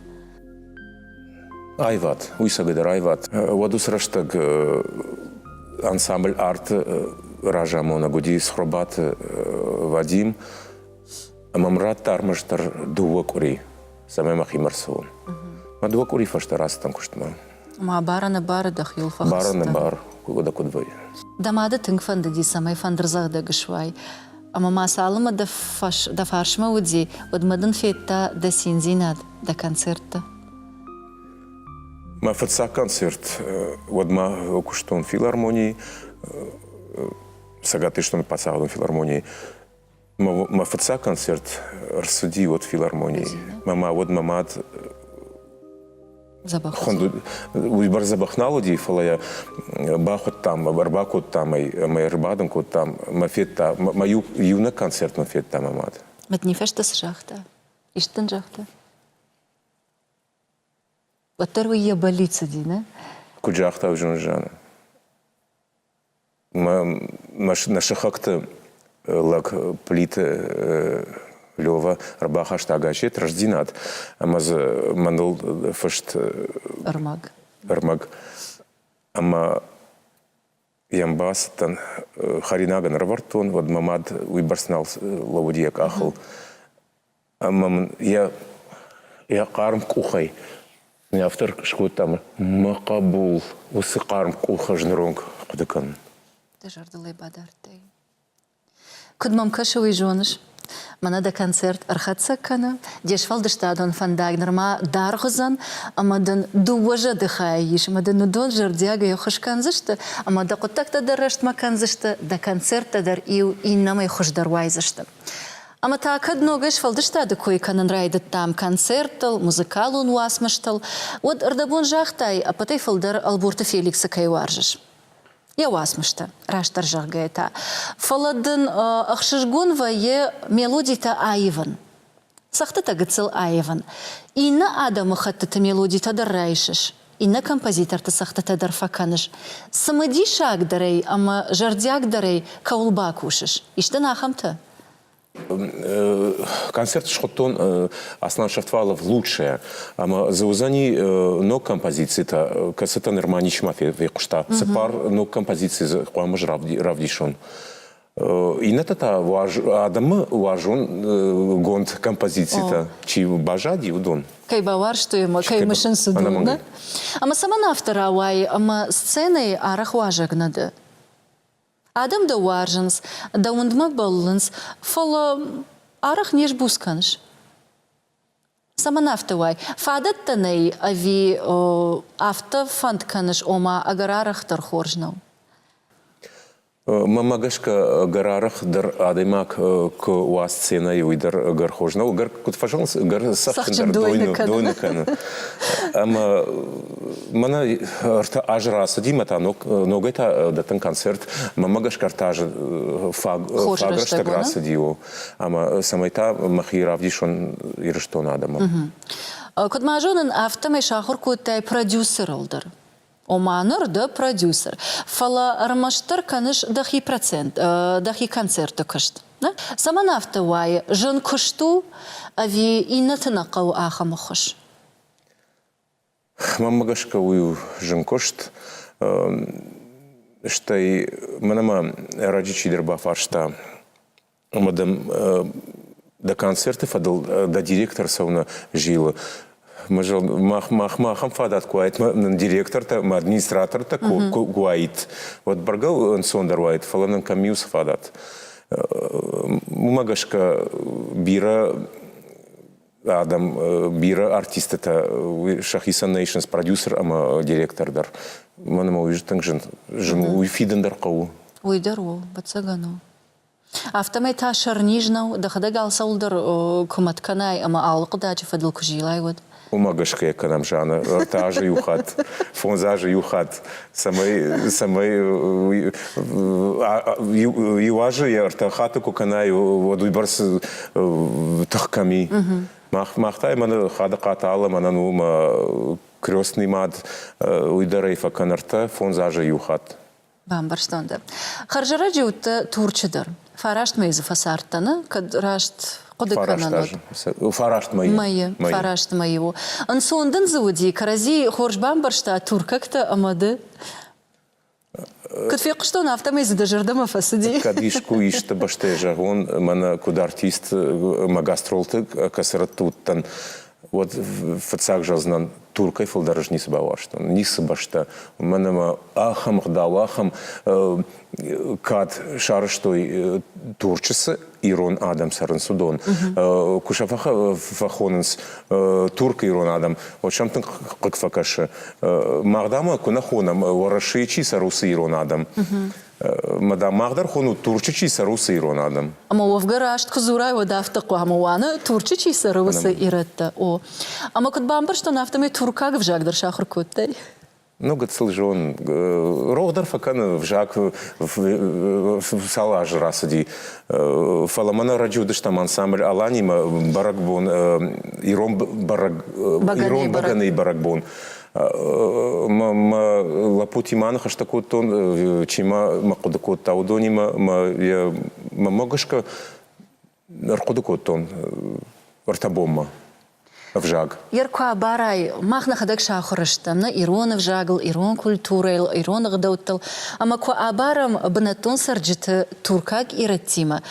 Аивад, уый цӕгӕдӕр аивад. Уӕд уыцы рӕстӕг ансамбль «Арт» разамонӕг уыди Цхуырбаты Вадим, ӕмӕ мын радта ӕрмӕстдӕр дыууӕ къуыри, цӕмӕй мӕхимӕ ӕрцӕуон. Мӕ дыууӕ къуыри фӕстӕ рацыдтӕн куыстмӕ. Ма бар-ӕнӕбары дӕхиуыл фӕхӕцыдтӕ? Бар-ӕнӕбар, уӕдӕ куыд вӕййы. Дӕ мады тынг фӕндыди, цӕмӕй фӕндырдзӕгъдӕг суай. Ӕмӕ ма цалынмӕ дӕ фарсмӕ уыди, уӕдмӕ дын федта дӕ циндзинад, дӕ концерттӕ? Мӕ фыццаг концерт уӕдмӕ куыстон филармонийы, Цӕгат Ирыстоны паддзахадон филармонийы. Мӕ фыццаг концерт ӕрцыди уӕд филармонийы. Мӕ уӕд мӕ мад уый бӕрц дзӕбӕх нал уыди, фӕлӕ йӕ бахуыдтам, ӕрбакодтам ӕй ӕмӕ йӕ ӕрбадын кодтам. Мӕ федта, мӕ иунӕг концерт мын федта мӕ мад. Мӕ фӕстӕ цы загъта? Исты дын загъта? Уӕддӕр уый йӕ бӕллиц уыди, нӕ? Куыд загъта, уый зоны. Нӕ сыхӕгты лӕг Плиты Лёва ӕрбахаста газет «Рӕстдзинад» ӕмӕ дзы мӕныл фыст ӕрмӕг. Ӕрмӕг. Ӕмӕ йӕм бацыдтӕн, хӕринагӕн ӕрӕвӕрдтон, уӕд мӕ мад уыйбӕрц нал лӕууыди йӕ къахыл. Ӕмӕ мын йӕ, йӕ хъарм къухӕй афтӕ скодта мӕ хъӕбул, уыцы хъарм къух ӕз ныронг хъуыды кӕнын. Дӕ зӕрдыл ӕй бадардтай. Куыд мӕм кӕсы, уый зоныс? Мӕнӕ дӕ концерт ӕрхӕццӕ кӕны, де сфӕлдыстадон фӕндаг нырма даргъ уыдзӕн, ӕмӕ дын дыууӕ зӕды хайы ис, ӕмӕ дын уыдон зӕрдиагӕй ӕххуыс кӕндзысты, ӕмӕ дӕ хъуыддӕгтӕ дӕр рӕстмӕ кӕндзысты, дӕ концерттӕ дӕр иу иннӕмӕй хуыздӕр уайдзысты. Ӕмӕ та кӕд ногӕй сфӕлдыстады кой кӕнын райдыдтам концерттыл, музыкалон уацмыстыл, уӕд ӕрдӕбон загътай, ӕппӕтӕй фылдӕр Ӕлборты Феликсы кӕй уарзыс. Йӕ уацмыстӕ, растдӕр зӕгъгӕйӕ та. Фӕлӕ дын ӕхсызгон вӕййы мелодитӕ аивын, цӕгъдтытӕ гыццыл аивын. Иннӕ адӕмыхӕттыты мелодитӕ дӕр райсыс, иннӕ композиторты цӕгъдтытӕ дӕр фӕкӕныс. Цымыдисагдӕрӕй ӕмӕ зӕрдиагдӕрӕй кӕуыл бакусыс, ис дын ахӕмтӕ? Концерт схуыдтон Аслан Шафтвалов лучшее. Ӕмӕ дзы уыдзӕни ног композицитӕ, кӕцытӕ нырма ничима фехъуыста. Цыппар ног композици дзы хъуамӕ равдисон. Иннӕтӕ та адӕмы уарзонгонд композицитӕ чи баззади, уыдон. Кӕй бауарзтой ӕмӕ кӕй мысынц, уыдон, нӕ? Ӕмӕ цӕмӕн афтӕ рауайы, ӕмӕ сценӕйы арӕх уазӕг нӕ дӕ? Адӕм дӕ уарзынц, дӕ уындмӕ бӕллынц, фӕлӕ арӕх не сбуц кӕныс. Цӕмӕн афтӕ уай? Фадӕттӕ нӕй ӕви афтӕ фӕнд кӕныс, ома ӕгӕр арӕхдӕр хорз нӕу? Мӕнмӕ гӕсгӕ, ӕгӕр арӕх дӕр адӕймаг куы уа сценӕйы, уый дӕр ӕгӕр хорз нӕу. Ӕгӕр куыд фӕзӕгъынц, ӕгӕр цӕхджын дӕр дойны кӕны. Ӕмӕ мӕнӕ ӕртӕ азы рацыди мӕ та ногӕй та дӕттын концерт. Мӕнмӕ гӕсгӕ ӕртӕ азы фаг рӕстӕг рацыди. Ӕмӕ цӕмӕй та мӕхи равдисон Ирыстоны адӕмӕн. Куыд ма зонын, афтӕмӕй сахуыр кодтай продюсерыл дӕр. Ома ныр дӕ продюсер, фӕлӕ ӕрмӕстдӕр кӕныс дӕхи процент, дӕхи концерты куыст. Цӕмӕн афтӕ уайы, зын куыст у ӕви иннӕты нӕ хъӕуы ахӕм ӕххуыс? Мӕнмӕ гӕсгӕ уый у зын куыст. Стӕй мӕнӕ ма ӕрӕджы чидӕр бафарста, ӕмӕ дӕм дӕ концерты фӕдыл дӕ директор цӕуынӕ зилы. Махмӕ ахӕм фадат куы уаид, нын директортӕ ӕмӕ администратортӕ куы уаид, уӕд бӕргӕ ӕнцондӕр уаид, фӕлӕ нын кӕм и уыцы фадат. Уымӕ гӕсгӕ бирӕ адӕм, бирӕ артисттӕ сӕхицӕн нӕ исынц продюсер ӕмӕ директор дӕр. Мӕн ӕмӕ уый тынг зын, зын уый фидын дӕр хъӕуы. Уый дӕр у, ӕвӕццӕгӕн у. Афтӕмӕй та сӕрниз нӕу, дӕхӕдӕг алцӕуылдӕр куы мӕт кӕнай ӕмӕ алы хъуыдаджы фӕдыл куы зилай, уӕд. Уымӕ гӕсгӕ йӕ кӕнӕм, Жанна, ӕртӕ азы иу хатт, фондз азы иу хатт, цӕмӕй, цӕмӕй иу азы йӕ ӕртӕ хатты куы кӕнай, уӕд уыйбӕрц тых кӕм и. Мах, мах та мӕнӕ Хадыхъаты Алла мӕнӕн у мӕ крестный мад, уый дӕр ӕй фӕкӕн ӕртӕ, фондз азы иу хатт. Бамбӕрстон дӕ. Хӕрзӕрӕджы уыдтӕ Турчы дӕр. Фараст мӕйы дзы фӕцардтӕн, кӕд раст хъуыды кӕнӕн уыд. Фараст мӕйы. Мӕйы, фараст мӕйы у. Ӕнцон дын дзы уыди, кӕрӕдзи хорз бамбӕрста туркӕгтӕ ӕмӕ ды? Куыд фехъуыстон, афтӕмӕй дзы дӕ зӕрдӕмӕ фӕцыди. Кӕд искуы исты бӕстӕйы зӕгъон, мӕнӕ куыд артист мӕ гастролты кӕцы уыдтӕн, уӕд фыццаг зӕгъдзынӕн, Туркӕй фылдӕр ӕз ницы бауарзтон, ницы бӕстӕ. Уымӕн ӕмӕ ахӕм ӕгъдау, ахӕм кад сарӕзтой Турчы цы ирон адӕм цӕрынц, уыдон. Куы сӕ фӕхонынц Туркы ирон адӕм, уӕд сӕм тынг хъыг фӕкӕсы. Мах дам куы нӕ хонӕм, Уӕрӕсейы чи цӕры, уыцы ирон адӕм. Мадам, мах дӕр хонут, Турчы чи цӕры, уыцы ирон адӕм. Ӕмӕ уӕвгӕ раст куы дзурай, уӕд афтӕ хъуамӕ уа, нӕ Турчы чи цӕры, уыцы ирӕттӕ. О. Ӕмӕ куыд бамбӕрстон, афтӕмӕй туркаг ӕвзаг дӕр сахуыр кодтай. Ну, гыццыл зон. Рох дӕр фӕкӕны ӕвзаг цал азы рацыди. Фӕлӕ мӕнӕ ӕрӕджы уыдыстӕм ансамбль Аланимӕ бӕрӕгбон, ирон бӕрӕг, ирон бӕгӕныйы бӕрӕгбон. Мӕ лӕппутимӕ аныхӕстӕ кодтон, чи ма мӕ хъуыды кодта, уыдонимӕ мӕ гӕсгӕ ӕрхъуыды кодтон ӕртӕ бонмӕ ӕвзаг. Ер куы абарай, мах нӕхӕдӕг сахуыр стӕм нӕ ирон ӕвзагыл, ирон культурӕйыл, ирон ӕгъдӕуттыл, ӕмӕ куы абарӕм бынӕттон цӕрджыты туркаг ирӕттимӕ,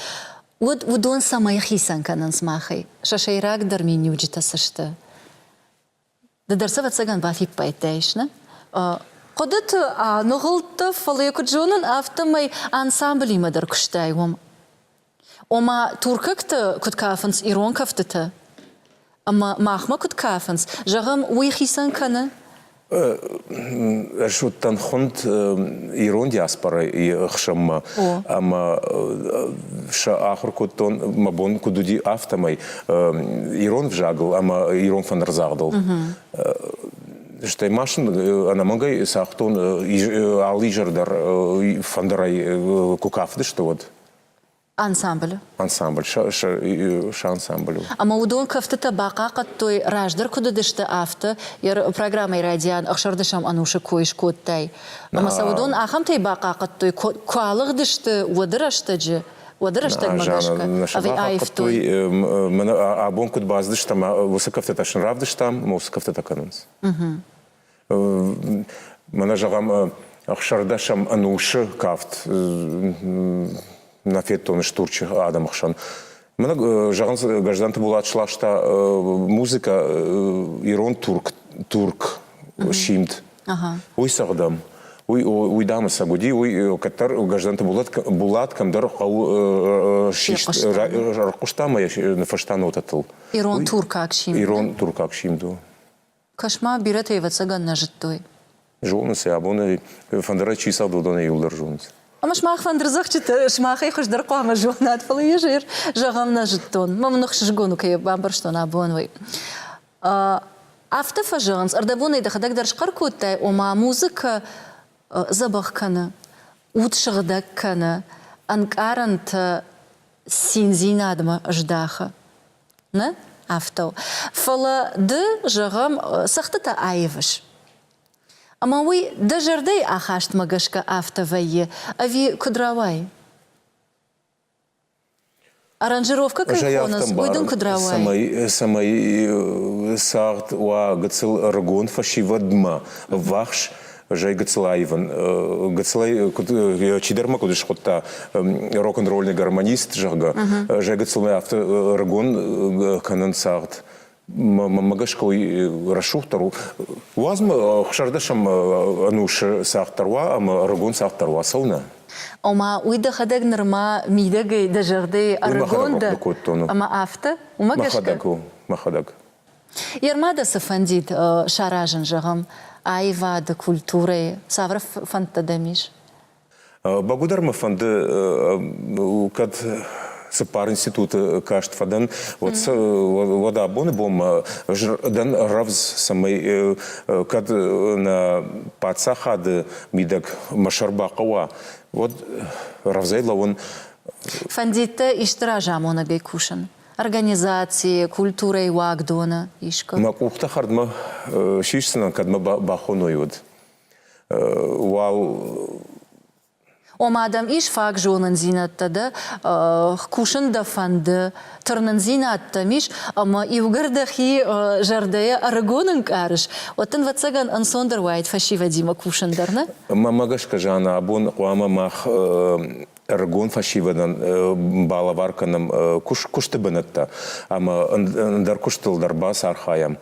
уӕд уыдон цӕмӕй хицӕн кӕнынц махӕй? Сӕ сӕйрагдӕр миниуджытӕ цы сты? Ды дӕр сӕ ӕвӕццӕгӕн бафиппайдтаис, нӕ? Хъуыдыты аныгъуылдтӕ, фӕлӕ йӕ куыд зонын, афтӕмӕй ансамблимӕ дӕр куыстай уым. Ома, туркӕгтӕ куыд кафынц ирон кӕфтытӕ ӕмӕ махмӕ куыд кафынц, зӕгъӕм, уый хицӕн кӕны? Ӕз уыдтӕн хуынд ирон диаспорӕйы хсӕнмӕ ӕмӕ сӕ ахуыр кодтон, мӕ бон куыд уыди, афтӕмӕй ирон взагыл ӕмӕ ирон фӕндырдзагъдыл. Стӕй ма сын ӕнӕмӕнгӕй цагътон алы изӕр дӕр фӕндырӕй куы кафыдысты, уӕд. Ансамблы? Ансамбль, сӕ ансамбль у. Ӕмӕ уыдон кӕфтытӕ бахъахъхъӕдтой, раздӕр куыд уыдысты, афтӕ? Йӕ программӕйы райдиан ӕхсӕрдӕсӕм ӕнусы кой скодтай. Ӕмӕ сӕ уыдон ахӕмтӕй бахъахъхъӕдтой, куы алыгъдысты уӕды рӕстӕджы, уӕды рӕстӕгмӕ гӕсгӕ, ӕви аивтой? Мӕнӕ абон куыд бацыдыстӕм, уыцы кӕфтытӕ сын равдыстам, ӕмӕ уыцы кӕфтытӕ кӕнынц. Мӕнӕ зӕгъӕм, ӕхсӕрдӕсӕм ӕнусы кафт. нӕ федтон Турчы адӕмы хсӕн. Мӕнӕ, зӕгъынц, Гӕздӕнты Булат сласта музыкӕ ирон турк, турк симд. Уый цӕгъдӕм. Уый, уый дамы цӕг уыди, уый кӕддӕр Гӕздӕнты Булат, Булат кӕмдӕр хъӕуы ӕрхъуыста ӕмӕ йӕ ныффыста нотӕтыл. Ирон туркаг симд. Ирон туркаг симд у. Кӕс-ма, бирӕтӕ ӕвӕццӕгӕн нӕ зыдтой. Зонынц ӕй, абон фӕндырӕй чи цӕгъды, уыдонӕй иуылдӕр зонынц. Ӕмӕ сымах фӕндырдзӕгъдджытӕ сымахӕй хуыздӕр хъуамӕ зонат, фӕлӕ ӕз зӕгъӕм нӕ зыдтон. Мӕ мын ӕхсызгон у, кӕй бамбӕрстон абон уый. Афтӕ фӕзӕгъынц, ӕрдӕбонӕй дӕхӕдӕг дӕр схъӕр кодтай, ома музыкӕ дзӕбӕх кӕны, уд сыгъдӕг кӕны, ӕнкъарӕнтӕ циндзинадмӕ здахы. Нӕ? Афтӕ у. Фӕлӕ ды, зӕгъӕм, цӕгъдтытӕ аивыс. Ӕмӕ уый дӕ зӕрдӕйы ахастмӕ гӕсгӕ афтӕ вӕййы, ӕви куыд рауайы? Аранжировкӕ кӕй хонынц, уый дын куыд рауайы? Цӕмӕй, цӕмӕй цагъд уа гыццыл ӕрыгон фӕсивӕдмӕ ӕввахс, зӕй гыццыл аивын. Гыццылӕй куыд чидӕр мӕ куыд схуыдта рок-н-ролльный гармонист, зӕгъгӕ, зӕй гыццылмӕ афтӕ ӕрыгон кӕнын цагъд. Мӕнмӕ гӕсгӕ уый рӕсугъддӕр у. Уадз мӕ ӕхсӕрдӕсӕм ӕнусы цагъд дӕр уа ӕмӕ ӕрыгон цагъд дӕр уа, цӕуылнӕ? Ома, уый дӕхӕдӕг нырма мидӕгӕй дӕ зӕрдӕйы ӕрыгон дӕ, ӕмӕ афтӕ, уымӕ гӕсгӕ? Мӕхӕдӕг у, мӕхӕдӕг. Ерма дӕ цы фӕндид саразын, зӕгъӕм, аивады, культурӕйы, цавӕр фӕндтӕ дӕм ис? Бӕгуыдӕр мӕ фӕнды, кӕд цыппар институты каст фӕдӕн, уӕд, уӕд абоны бонмӕ дӕн рӕвдз, цӕмӕй кӕд нӕ паддзахады мидӕг мӕ сӕр бахъӕуа, уӕд рӕвдзӕй лӕууын. Фӕндид дӕ исты разамонӕгӕй кусын? Организацийы, культурӕйы уагдоны искуы? Мӕ къухтӕ хӕрдмӕ сисдзынӕн, кӕд мӕ бахоной, уӕд. Уал Ома дӕм ис фаг зонындзинӕдтӕ дӕ, кусын дӕ фӕнды, тырнындзинад дӕм ис, ӕмӕ иугӕр дӕхи зӕрдӕйӕ ӕрыгон ӕнкъарыс, уӕд дын, ӕвӕццӕгӕн, ӕнцондӕр уаид фӕсивӕдимӕ кусын дӕр, нӕ? Мӕнмӕ гӕсгӕ, Жанна, абон хъуамӕ мах ӕрыгон фӕсивӕдӕн балӕвар кӕнӕм куысты бынӕттӕ ӕмӕ ӕндӕр куыстыл дӕр бацархайӕм.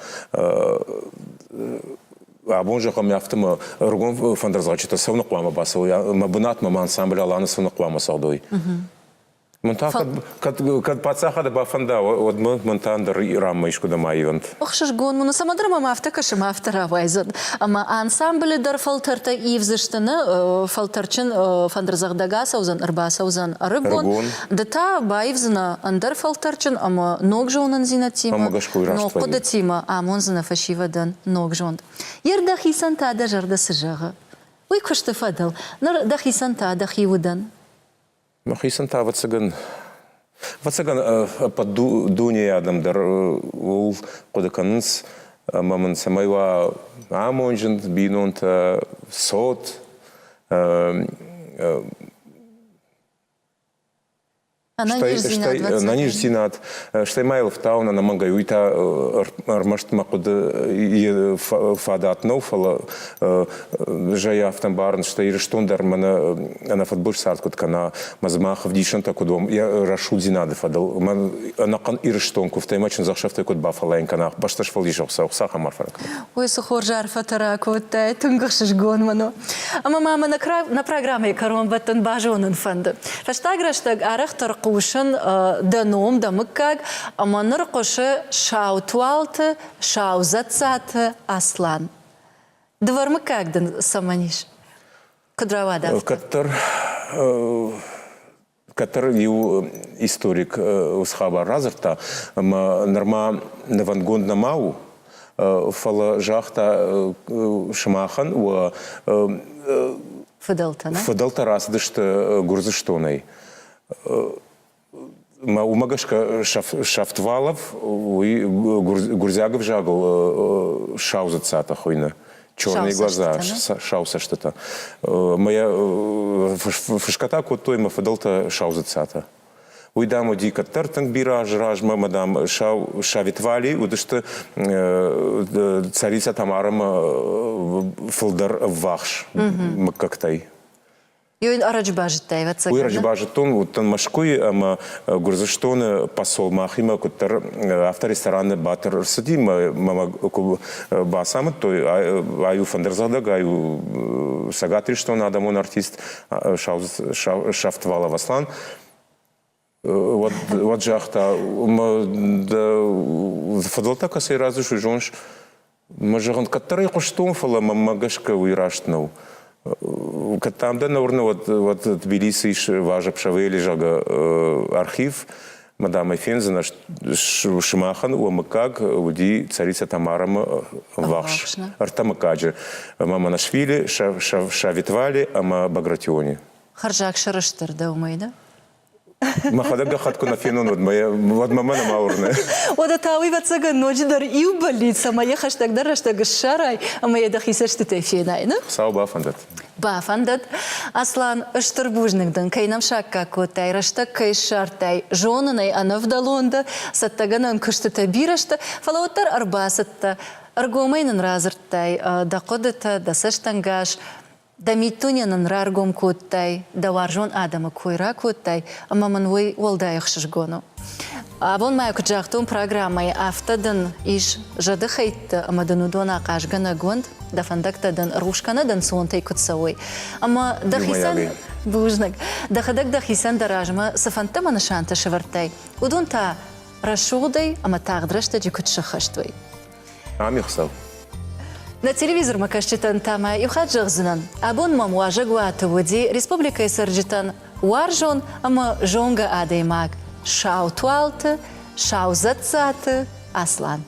Абон зӕгъӕм, афтӕ мӕ ӕрыгон фӕндырдзӕгъдджытӕ цӕуыны хъуамӕ бацӕуой, мӕ бынатмӕ мӕ ансамбль Аланы цӕуыны хъуамӕ цӕгъдой. Мӕн та кӕд, кӕд паддзахады бафӕнда, уӕд мӕн та ӕндӕр ранмӕ искуыдӕм аивӕнт. Ӕхсызгон мын у, цӕмӕндӕр мӕм афтӕ кӕсы, мӕ афтӕ рауайдзӕн. Ӕмӕ ансамблы дӕр фӕлтӕртӕ ивдзысты, нӕ фӕлтӕрджын фӕндырдзӕгъдӕг ацӕудзӕн, ӕрбацӕудзӕн ӕрыгон. Ды та баивдзынӕ ӕндӕр фӕлтӕрджын ӕмӕ ног зонындзинӕдтимӕ, ног хъуыдытимӕ амондзынӕ фӕсивӕдӕн ног зонд. Ер дӕхицӕн та дӕ зӕрдӕ цы зӕгъы? Уый куысты фӕдыл. Ныр дӕхицӕн та дӕхи удӕн. Мӕхицӕн та, ӕвӕццӕгӕн, ӕвӕццӕгӕн ӕппӕт дунейы адӕм дӕр ууыл хъуыды кӕнынц, ӕмӕ мын цӕмӕй уа амонджын бинонтӕ, цот, ӕнӕниздзинад, стӕй ма йыл ӕфтауын ӕнӕмӕнгӕй, уый та ӕрмӕст мӕ хъуыды фадат нӕу, фӕлӕ зӕй афтӕ ӕмбарын, стӕй Ирыстон дӕр мӕнӕ ӕнӕфыдбылыз цард куыд кӕна, мӕ дзы мах ӕвдисӕнтӕ куыд уӕм йӕ рӕсугъддзинады фӕдыл, мӕн ӕнӕхъӕн Ирыстон куывтӕй мӕ чындзӕхсӕвтӕй куыд бафӕллайын кӕна, бӕстӕ сфӕлдисӕг Хуыцау, цахӕм арфӕ ракӕна. Ой, цы хорз арфӕтӕ ракодтай, тынг ӕхсызгон мын у. Ӕмӕ ма мӕ нӕ программӕйы кӕронбӕттӕн базонын фӕнды. Фӕстаг рӕстӕг арӕхдӕр хъусын дӕ ном, дӕ мыггаг, ӕмӕ ныр хъуысы Саутуалты, Саузӕццаты Аслан. Дывӕр мыггаг дын цӕмӕн ис? Куыд рауад афтӕ? Кӕддӕр Кӕддӕр иу историк уыцы хабар радзырдта, ӕмӕ нырма нывӕндгонд нӕма у, фӕлӕ загъта сымахӕн уӕ фыдӕлтӕ, фыдӕлтӕ рацыдысты Гуырдзыстонӕй. Мӕ уымӕ гӕсгӕ Шафтвалов уый гуырдзиаг ӕвзагыл саудзыцатӕ хуыйны. Черные глаза, сау цӕстытӕ. Мӕ фысгӕ та кодтой мӕ фыдӕлтӕ саудзыцатӕ. Уый, дам, уыди кӕддӕр тынг бирӕ азы размӕ, мӕ, дам, сау Саветвали уыдысты царица Тамарӕмӕ фылдӕр ӕввахс мыггӕгтӕй. Йой ӕрӕджы базыдтай, ӕвӕццӕгӕн. Уый ӕрӕджы базыдтон, уыдтӕн Мӕскуыйы ӕмӕ Гуырдзыстоны посол махимӕ куыддӕр афтӕ рестораны батыр ӕрцыди, мӕ куы бацамыдтой, ай у фӕндырдзӕгъдӕг, ай у Цӕгат Ирыстоны адӕмон артист Шавтвалов Аслан. Уӕд, уӕд загъта, мӕ дӕ фыдӕлтӕ кӕцӕй рацыдысты, уый зоныс? Мӕ зӕгъын, кӕддӕр ӕй хъуыстон, фӕлӕ мӕнмӕ гӕсгӕ уый раст нӕу. Кӕд дам дӕ нӕ уырны, уӕд, уӕд Тбилисы ис Важа Пшавели, зӕгъгӕ, архив. Мӕ дам ӕй фендзынӕ, сымахӕн уӕ мыггаг уыди царица Тамарамӕ ӕввахс. Ӕртӕ мыггаджы. Маманашвили, Шаветвали ӕмӕ Багратиони. Хӕрзаг сӕрыстыр дӕ уымӕй, да? Мӕхӕдӕг гӕххӕтт куы нӕ фенон, уӕд мӕ уӕд мӕ нӕма уырны. Уӕдӕ та уый, ӕвӕццӕгӕн, ноджыдӕр иу бӕллиц, ӕмӕ йӕ хӕстӕгдӕр рӕстӕг ссарай ӕмӕ йӕ дӕхи цӕстытӕй фенай, нӕ? Хуыцау бафӕндӕд. Бафӕндӕд. Аслан, стыр бузныг дын, кӕй нӕм саккаг кодтай, рӕстӕг кӕй ссардтай, зонын ӕй, ӕнӕвдӕлон дӕ, цӕттӕгӕнӕн куыстытӕ бирӕ сты, фӕлӕ уӕддӕр ӕрбацыдтӕ, ӕргомӕй нын радзырдтай дӕ хъуыдытӕ, дӕ цӕстӕнгас, Дӕ миддуне нын раргом кодтай, дӕ уарзон адӕмы кой ракодтай, ӕмӕ мын уый уӕлдай ӕхсызгон у. Абон ма куыд загътон программӕйы, афтӕ дын ис зӕды хӕйттӕ ӕмӕ дын уыдон ахъазгӕнӕг уӕнт, дӕ фӕндӕгтӕ дын рухс кӕнӕд ӕнцонтӕй куыд цӕуой. Ӕмӕ дӕхицӕн бузныг, дӕхӕдӕг дӕхицӕн дӕ размӕ цы фӕндтӕ ӕмӕ нысантӕ сӕвӕрдтай, уыдон та рӕсугъдӕй ӕмӕ тагъд рӕстӕджы куыд сӕххӕст уой. Ами Хуыцау. Нӕ телевизормӕ кӕсджытӕн та ма иу хатт зӕгъдзынӕн, абон мӕм уазӕгуаты уыди республикӕйы цӕрджытӕн уарзон ӕмӕ зонгӕ адӕймаг Саутуалты, Саузӕддзаты Аслан.